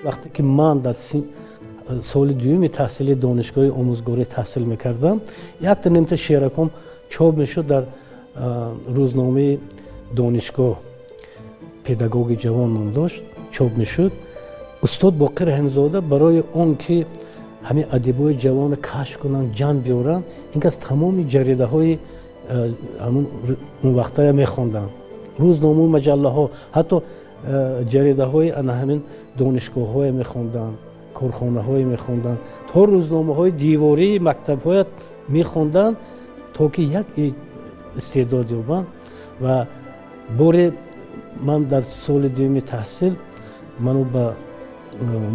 Вақте ки ман дар соли дуюми таҳсили донишгоҳи омӯзгорӣ таҳсил мекардам, якта немта шеъраком чоп мешуд дар рӯзномаи донишгоҳ, педагоги ҷавон ном дошт, чоп мешуд. Устод Боқир Раҳимзода барои он ки ҳамин адибои ҷавонро кашф кунанд, ҷамъ биёранд, ин кас тамоми ҷаридаҳои он вақтая мехонданд, рӯзномаву маҷаллаҳо, ҳатто ҷаридаҳои ана ҳамин донишгоҳҳое мехонданд, корхонаҳое мехонданд, то рӯзномаҳои девории мактабҳоя мехонданд, то ки як истеъдод ёбанд. Ва боре ман дар соли дуюми таҳсил ману ба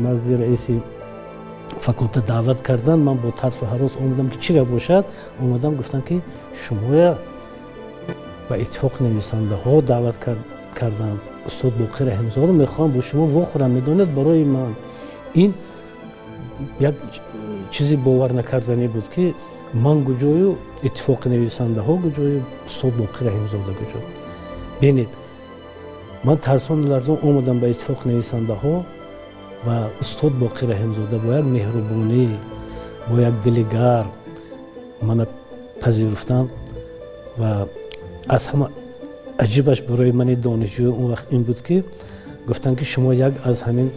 назди раиси факултет даъват карданд. Ман бо тарсу ҳарос омадам, ки чӣ гап бошад. Омадам, гуфтам, ки шумоя ба иттифоқи нависандаҳо даъват кардам, устод Боқир Раҳимзода мехоҳам бо шумо вохӯрам. Медонед, барои ман ин як чизи бовар накарданӣ буд, ки ман куҷою иттифоқи нависандаҳо куҷою устод Боқир Раҳимзода куҷо. Бинед, ман тарсону ларзон омадам ба иттифоқи нависандаҳо ва устод Боқир Раҳимзода бо як меҳрубонӣ, бо як дили гарм мана пазируфтанд. Ва аз ҳама аҷибаш барои мани донишҷӯ он вақт ин буд, ки гуфтанд, ки шумо як аз ҳамин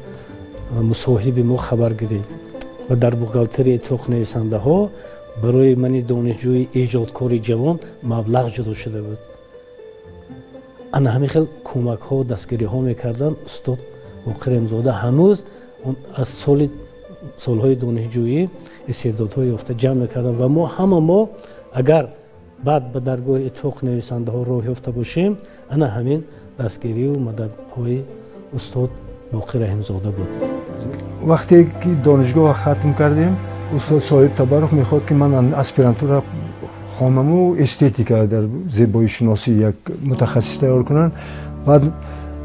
мусоҳиби мо хабар гиред. Ва дар бухгалтерияи иттифоқи нависандаҳо барои мани донишҷӯи эҷодкори ҷавон маблағ ҷудо шуда буд. Ана ҳамин хел кӯмакҳо, дастгириҳо мекарданд. Устод Боқир Раҳимзода ҳанӯз аз солҳои донишҷӯӣ истеъдодҳои ёфта ҷамъ мекарданд ва мо ҳама мо агар баъд ба даргоҳи иттифоқи нависандаҳо роҳ ёфта бошем, ана ҳамин дастгирию мададҳои устод Боқир Раҳимзода буд. Вақте ки донишгоҳро хатм кардем, устод Соҳиб Табаров мехоҳад, ки ман аспирантура хонаму эстетика дар зебоишиносӣ як мутахассис тайёр кунанд. Баъд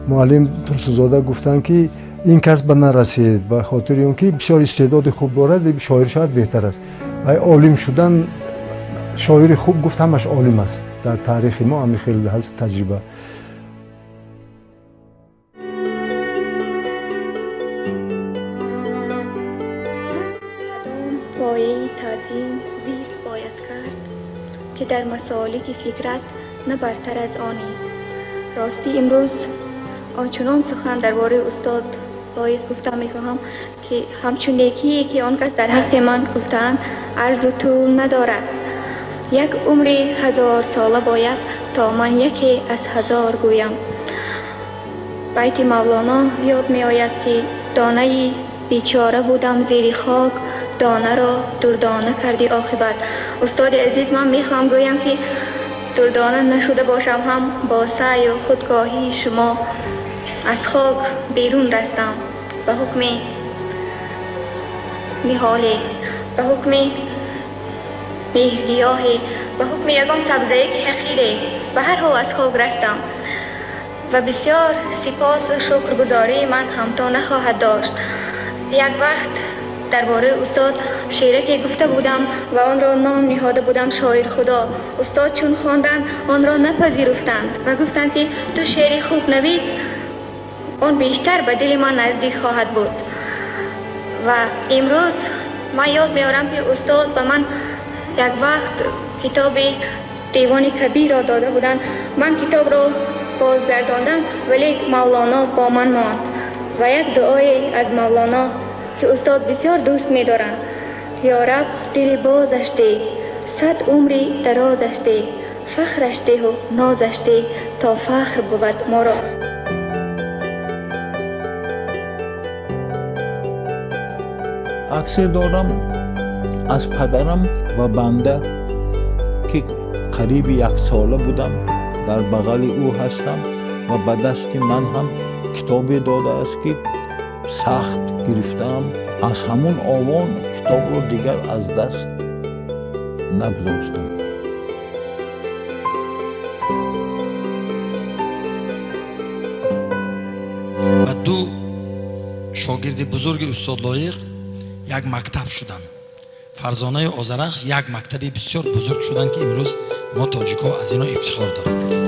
муаллим Турсунзода гуфтанд, ки ин кас ба нарасед, ба хотири он ки бисёр истеъдоди хуб дорад, шоир шавад беҳтар аст. Ва олим шудан, шоири хуб гуфт ҳамаш олим аст. Дар таърихи мо ҳамин хел ҳаст таҷриба. Пояи таъзим вирд бояд кард, ки дар масолики фикрат на бартар аз онӣ. Ростӣ имрӯз ончунон сухан дар бораи устод Лоиқ гуфта мехоҳам, ки ҳамчун некие ки он кас дар ҳаққи ман гуфтаанд, арзу тӯл надорад. Як умри ҳазорсола бояд, то ман яке аз ҳазор гӯям. Байти Мавлоно ёд меояд, ки донаи бечора будам зери хок, донаро дурдона карди оқибат. Устоди азиз, ман мехоҳам гӯям, ки дурдона нашуда бошам ҳам, бо саъю худгоҳии шумо аз хок берун растам, ба ҳукми ниҳоле, ба ҳукми меҳгиёҳе, ба ҳукми ягон сабзае ки ҳақире, ба ҳар ҳол аз хок растам. Ва бисёр сипосу шукргузории ман ҳамто нахоҳад дошт. Як вақт дар бораи устод шеъраке гуфта будам ва онро ном ниҳода будам шоир худо. Устод чун хонданд, онро напазируфтанд ва гуфтанд, ки ту шеъри хуб навис, он бештар ба дили ман наздик хоҳад буд. Ва имрӯз ман ёд меорам, ки устод ба ман як вақт китоби Девони Кабирро дода буданд. Ман китобро бозгардондам, вале Мавлоно бо ман монд ва як дуое аз Мавлоно, ки устод бисёр дӯст медоранд: ё раб, дили бозаш деҳ, сад умри дарозаш деҳ, фахраш деҳу нозаш деҳ, то фахр бувад моро. Аксе дорам аз падарам ва банда, ки қариби яксола будам, дар бағали ӯ ҳастам ва ба дасти ман ҳам китобе додааст, ки сахт гирифтаам. Аз ҳамун овон китобро дигар аз даст нагузоштам. Ва ду шогирди бузурги устод Лоиқ як мактаб шуданд. Фарзонаи Озарахш як мактаби бисёр бузург шуданд, ки имрӯз мо тоҷикҳо аз ино ифтихор дорем.